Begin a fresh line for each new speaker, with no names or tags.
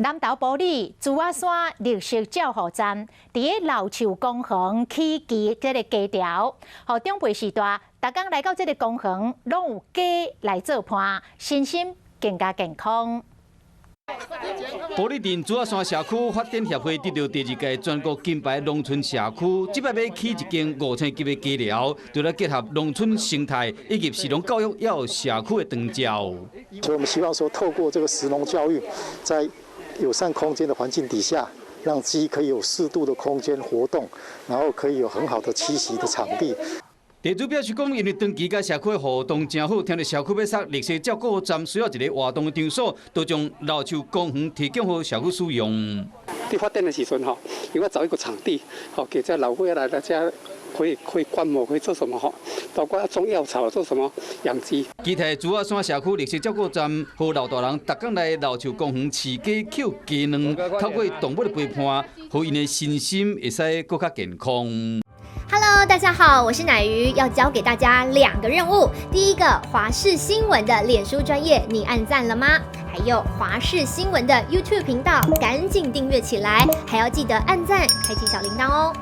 南投埔里珠仔山綠色照護站，佇咧老樹公園起雞這个雞巢，予長輩時代，逐工來到這个公園，攏有雞來做伴，身心更加健康。
埔里鎮珠仔山社區發展協會得著第二屆全國金牌農村社區，這擺欲起一間5星級的雞寮，除了結合農村生態以及食農教育，也有社區的長照。
所以我們希望說，透過這個食農教育，在友善空間的環境底下，讓雞可以有適度的空間活動，然後可以有很好的棲息的場地。
地主表示講，因為長期佮社區的互動誠好，聽著社區欲設綠色照顧站需要一个活動的場所，就將老樹公園提供予社區使用。
佇發展的時陣吼，因為找一個場地，吼，給這老歲仔來來遮可以觀摩，可以做什麼吼？包括種藥草，做什麼養雞。
期待珠仔山社區綠色照顧站，予老大人逐工來老樹公園飼雞、抾雞卵，透過動物的陪伴，予𪜶的身心會使閣較健康。
Hello，大家好，我是乃瑜，要交給大家兩個任務。第一個，華視新聞的臉書專頁，你按讚了嗎？還有華視新聞的 YouTube 頻道，趕緊訂閱起來，還要記得按讚，開啟小鈴鐺哦。